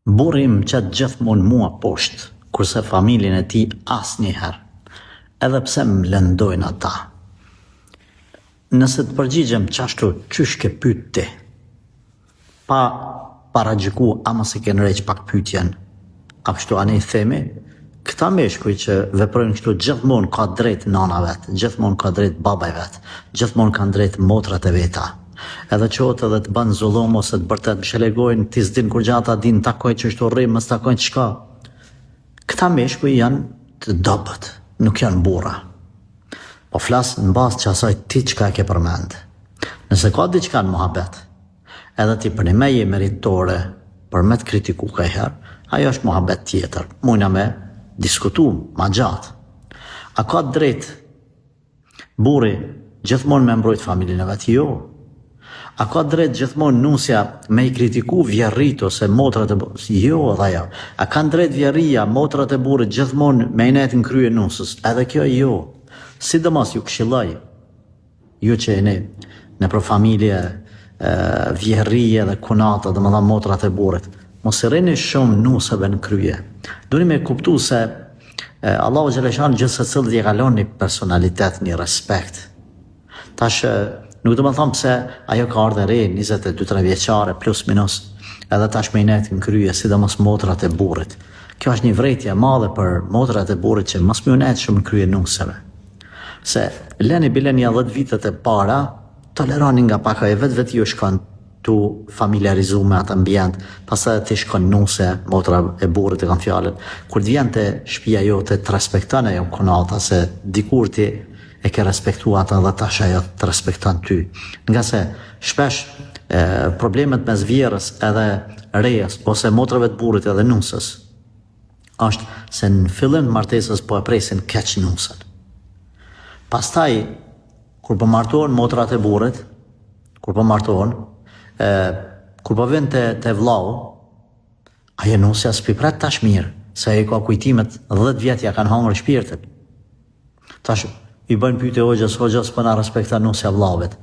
Burri im më qet gjithmonë mua poshtë, kurse familjen e tij asnjëherë, edhe pse më lëndojnë ata. Nëse të përgjigjem qashtu qysh ke pyet ti, pa paragjyku a mos e ke ndreq pak pyetjen, a kështu ani themi, këta meshkuj që veprojnë kështu gjithmonë ka drejt nana vet, gjithmonë ka drejt baba i vet, gjithmonë kanë drejt motrat e veta. Edhe çohet edhe të bën zullum ose të bërtet mshele gojën, ti s'din kurgja ata din takoj qështu rri, mos takojnë çka. Këta meshkuj janë të dobët, nuk janë burra. Po flas në bazë qasaj ti çka e ke përmend. Nëse ka diçka në muhabet, edhe ti përnime je meritore për me të kritiku kajherë, ajo është muhabet tjetër, mujna me diskutu ma gjatë. A ka drejt burri gjithmonë me mbrojt familjen e vet? Jo. A ka drejt gjithmonë nusja me i kritiku vjerrit ose motrat e burrit? Jo, edhe ajo. A kanë drejt vjerria, motrat e burrit gjithmonë me i nejt në krye nusës? Edhe kjo jo. Sidomos ju këshilloj Ju që jeni nëpër familje vjehrrie dhe kunata, domethënë motrat e burrit, mos i rrini shumë nuseve në krye. Duni me kuptu se Allahu xheleshanuhu gjithsecilit ja ka lënë një personalitet, një respekt. Tash nuk do me thonë pse ajo ka ardhë e re, 22-3 vjeçare, plus minus, edhe tash me i nejtë në krye, sidomos motrat e burrit. Kjo është një vrejtje e madhe për motrat e burrit që mos me ju nejtë shumë në krye nuseve. Se leni bile nja 10 vitet e para, toleroni nga pak ajo vetvetiu shkon tu familiarizu me atë ambient, pastaj ti shkon nuse, motra e burrit e kam fjalën. Kur të vjen te shtëpia jote të respekton ajo kunata se dikur ti e ke respektu atë dhe tash ajo të respekton ty. Ngase shpesh e, problemet mes vjerrës edhe rejës ose motrave të burrit edhe nusës është se në fillim të martesës po e presin keq nusën. Pastaj, kur po martohen motrat e burrit, kur po martohen, e, kur po vjen te, te vllau, ajo nusja s'pi pret tash mirë, se ajo ka kujtimet 10 vjet ja kanë hangër shpirtin. Tash i bëjnë pyetje hoxhës, hoxhës po na respekton nusja vllavit.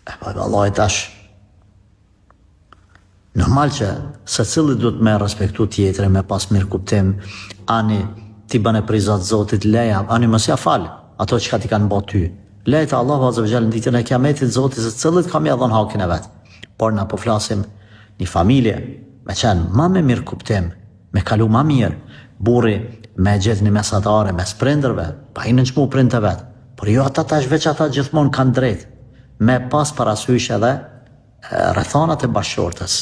E po vallahi tash Normal që secili duhet me respektu tjetrin, me pas mirëkuptim, ani ti bëne për riza t'Zotit, leja, ani mos ja fal ato çka t'i kanë bo ty. Leje te Allahu Azza wa Jall në ditën e Kiametit Zoti secilit ka me ja dhon hakin e vet. Por na po flasim një familje me qenë ma me mirëkuptim, me kalu ma mirë, burri me gjetë një mesatare mes prindërve, pa i nënçmu prindët e vet. Por jo ata tash veç ata gjithmonë kanë drejt, me pas parasysh edhe rrethanat e bashkëshortes.